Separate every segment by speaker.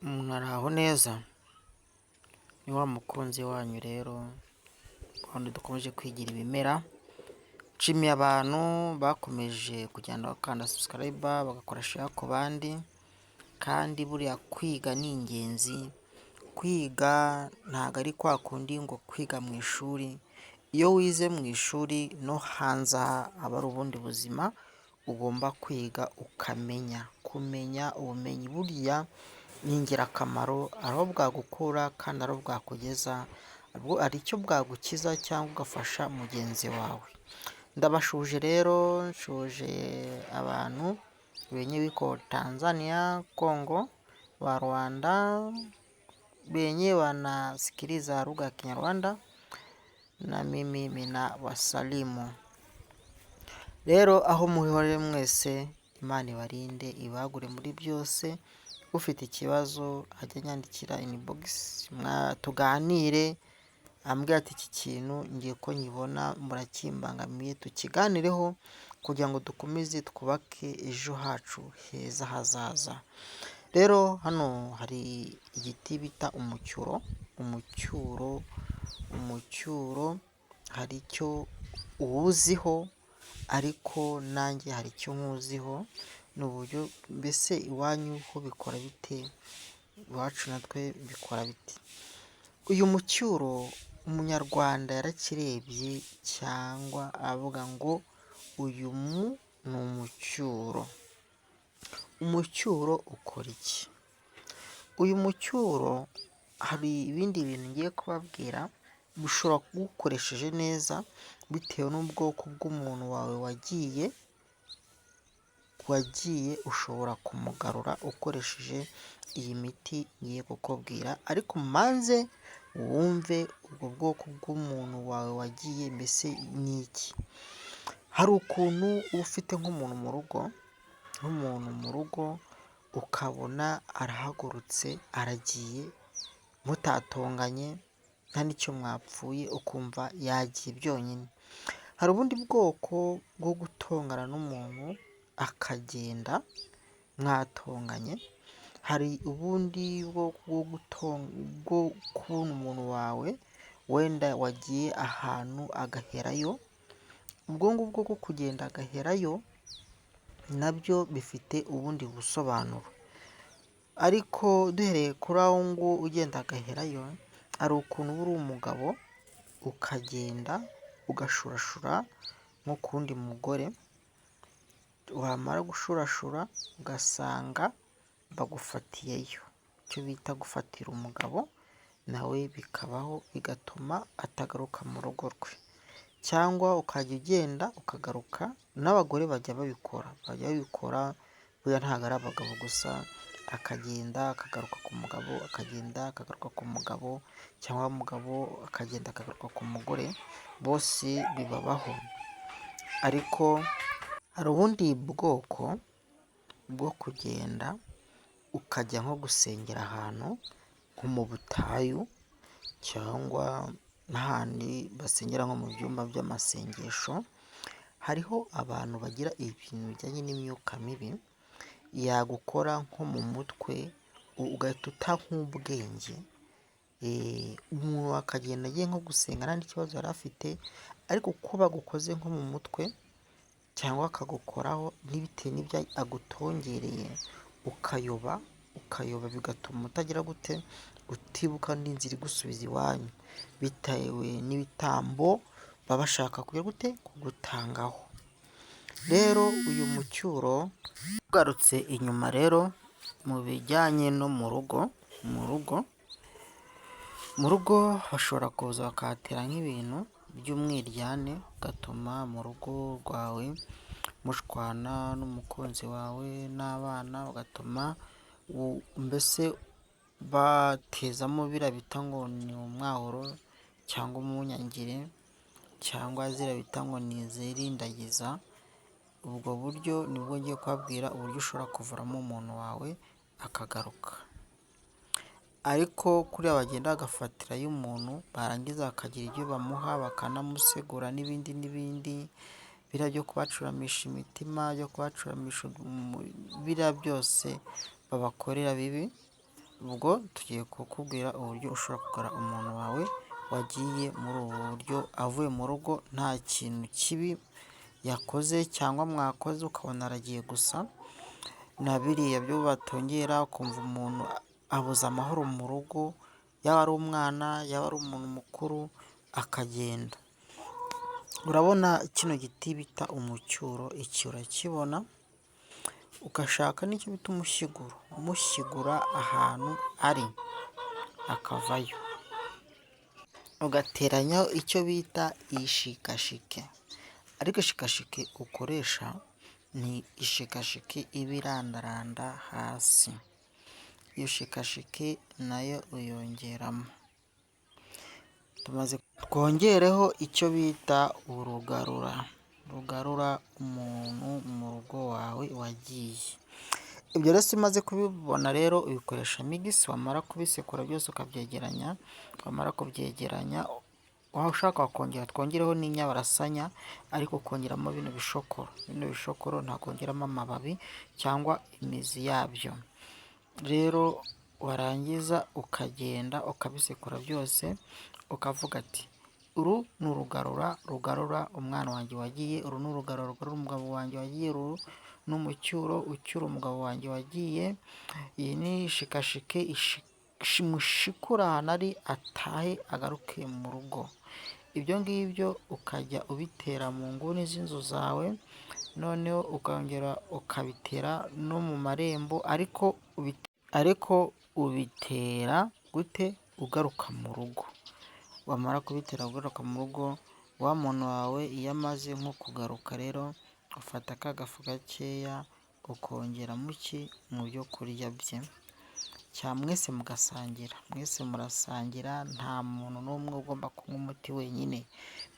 Speaker 1: Muraho neza? Ni wa mukunzi wanyu rero, wundi dukomeje kwigira ibimera, nshimiye abantu bakomeje kugenda bakanda subscribe, bagakora share ku bandi, kandi buriya kwiga ni ingenzi, kwiga ntabwo ari kwa kundi ngo kwiga mu ishuri, iyo wize mu ishuri no hanze aha aba ari ubundi buzima, ugomba kwiga ukamenya, kumenya ubumenyi buriya ni ingirakamaro, hari aho bwagukura kandi hari aho bwakugeza, hari icyo bwagukiza cyangwa ugafasha mugenzi wawe. Ndabasuhuje rero, nsuhuje abantu wenye wiko Tanzania, Congo, wa Rwanda, wenye wanasikiliza lugha ya Kinyarwanda na mimi ninawasalimu. Rero aho muhore mwese Imana ibarinde ibagure muri byose, ufite ikibazo ajye anyandikira inbox tuganire, ambwira ati iki kintu ngiye ko nkibona murakimbangamiye, tukiganireho kugira ngo dukomeze twubake ejo hacu heza hazaza. Rero hano hari igiti bita umucyuro, umucyuro, umucyuro hari icyo uwuziho ariko nanjye hari icyo nywuziho, ni uburyo mbese iwanyu ho bikora bite, iwacu natwe bikora bite? Uyu mucyuro umunyarwanda yarakirebye cyangwa avuga ngo uyu ni umucyuro. Umucyuro ukora iki? Uyu mucyuro hari ibindi bintu ngiye kubabwira, ushobora kuwukoresheje neza bitewe n'ubwoko bw'umuntu wawe wagiye, wagiye ushobora kumugarura ukoresheje iyi miti ngiye kukubwira, ariko manze wumve ubwo bwoko bw'umuntu wawe wagiye mbese ni iki? Hari ukuntu uba ufite nk'umuntu mu rugo, nk'umuntu mu rugo ukabona arahagurutse aragiye mutatonganye nta n'icyo mwapfuye ukumva yagiye byonyine. Hari ubundi bwoko bwo gutongana n'umuntu akagenda mwatonganye, hari ubundi bwo kubona umuntu wawe wenda wagiye ahantu agaherayo, ubwo ngubwo bwo kugenda agaherayo nabyo bifite ubundi busobanuro. Ariko duhereye kuri aho ngaho ugenda agaherayo, hari ukuntu uba uri umugabo ukagenda ugashurashura nko ku wundi mugore, wamara gushurashura ugasanga bagufatiyeyo, icyo bita gufatira umugabo nawe bikabaho bigatuma atagaruka mu rugo rwe, cyangwa ukajya ugenda ukagaruka, n'abagore bajya babikora, bajya babikora buriya ntabwo ari abagabo gusa, akagenda akagaruka ku mugabo, akagenda akagaruka ku mugabo, cyangwa umugabo akagenda akagaruka ku mugore, bose bibabaho. Ariko hari ubundi bwoko bwo kugenda ukajya nko gusengera ahantu nko mu butayu cyangwa n'ahandi basengera nko mu byumba by'amasengesho, hariho abantu bagira ibintu bijyanye n'imyuka mibi, yagukora nko mu mutwe ugahita uta nk'ubwenge, umuntu akagenda agiye nko gusenga nta n'ikibazo yari afite, ariko kuko bagukoze nko mu mutwe cyangwa akagukoraho bitewe n'ibyo agutongereye, ukayoba, ukayoba bigatuma utagira gute, utibuka n'inzira igusubiza iwanyu, bitewe n'ibitambo baba bashaka kugira gute, kugutangaho. Rero uyu mucyuro ugarutse inyuma rero mu bijyanye no mu rugo, mu rugo, mu rugo bashobora kuza bakahatera nk'ibintu by'umwiryane, ugatuma mu rugo rwawe mushwana n'umukunzi wawe n'abana, ugatuma mbese batezamo biriya bita ngo ni umwahuro cyangwa umunyangire cyangwa ziriya bita ngo ni izirindagiza, ubwo buryo nibwo ngiye kubabwira uburyo ushobora kuvuramo umuntu wawe akagaruka. Ariko kuriya bagenda bagafatirayo umuntu, barangiza bakagira ibyo bamuha bakanamusegura n'ibindi n'ibindi, biriya byo kubacuramisha imitima, byo kubacuramisha biriya byose babakorera bibi, Ubwo tugiye kukubwira uburyo ushobora kugarura umuntu wawe wagiye muri ubu buryo, avuye mu rugo nta kintu kibi yakoze cyangwa mwakoze, ukabona aragiye gusa na biriya byo batongera, ukumva umuntu abuze amahoro mu rugo, yaba ari umwana, yaba ari umuntu mukuru, akagenda. Urabona kino giti bita umucyuro, iki urakibona, ugashaka n'icyo bita umushyiguro, umushyigura ahantu ari akavayo, ugateranyaho icyo bita ishikashike, ariko ishikashike ukoresha ni ishikashike iba irandaranda hasi, iyo shikashike nayo uyongeramo. Twongereho icyo bita urugarura, rugarura umuntu mu rugo wawe wagiye. Ibyo rero iyo umaze kubibona rero ubikoresha migisi, wamara kubisekura byose ukabyegeranya, wamara kubyegeranya waba ushaka wakongera, twongereho n'inyabarasanya, ariko ukongeramo bino bishokoro, bino bishokoro ntabwo wongeramo amababi cyangwa imizi yabyo. Rero warangiza ukagenda ukabisekura byose, ukavuga ati uru ni urugarura rugarura umwana wanjye wagiye, uru ni urugarura rugarura umugabo wanjye wagiye, uru ni umucyuro ucyura umugabo wanjye wagiye, iyi ni ishikashike mushikure ahantu ari atahe agaruke mu rugo. Ibyo ngibyo ukajya ubitera mu nguni z'inzu zawe, noneho ukongera ukabitera no mu marembo, ariko ubitera gute? Ugaruka mu rugo. Wamara kubitera ugaruka mu rugo, wa muntu wawe iyo amaze nko kugaruka rero, ufata ka gafu gakeya ukongera muki mu byo kurya bye, cyangwa mwese mugasangira, mwese murasangira, nta muntu n'umwe ugomba kunywa umuti wenyine,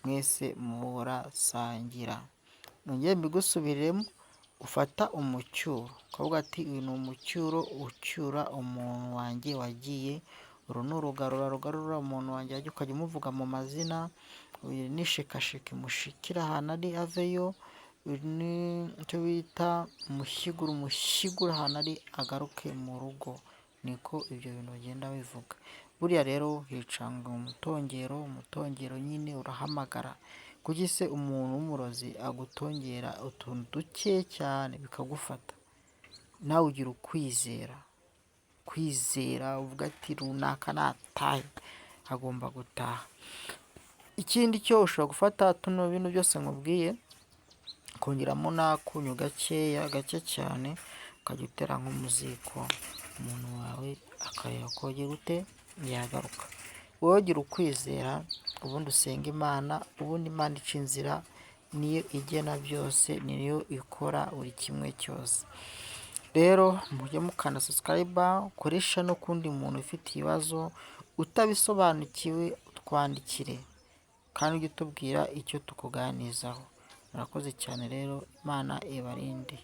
Speaker 1: mwese murasangira. Nongere mbigusubiriremo, ufata umucyuro ukavuga ati uyu ni umucyuro ucyura umuntu wanjye wagiye, uru ni urugarura rugarura umuntu wanjye wagiye, ukajya umuvuga mu mazina, uyu ni shikashike mushikire ahantu ari aveyo, uyu ni icyo bita umushyiguro, umushyigure ahantu ari agaruke mu rugo. Niko ibyo bintu bagenda bivuga. Buriya rero hicanga umutongero, umutongero nyine urahamagara. Kuki se umuntu w'umurozi agutongera utuntu duke cyane bikagufata? Nawe ugira ukwizera, kwizera uvuga ati runaka natahe agomba gutaha. Ikindi cyo ushobora gufata tuno bino byose nkubwiye, ukongeramo n'akunyu gakeya gake cyane, ukajya utera nko mu ziko, umuntu wawe akareba ko agiye gute yagaruka. Wowe gira ukwizera, ubundi usenge Imana, ubundi Imana ica inzira, niyo igena byose, niyo ikora buri kimwe cyose. Rero mujye mukanda subscribe, ukoresha no kundi muntu ufite ibibazo, utabisobanukiwe utwandikire kandi ujye utubwira icyo tukuganizaho. Murakoze cyane rero, Imana ibarinde.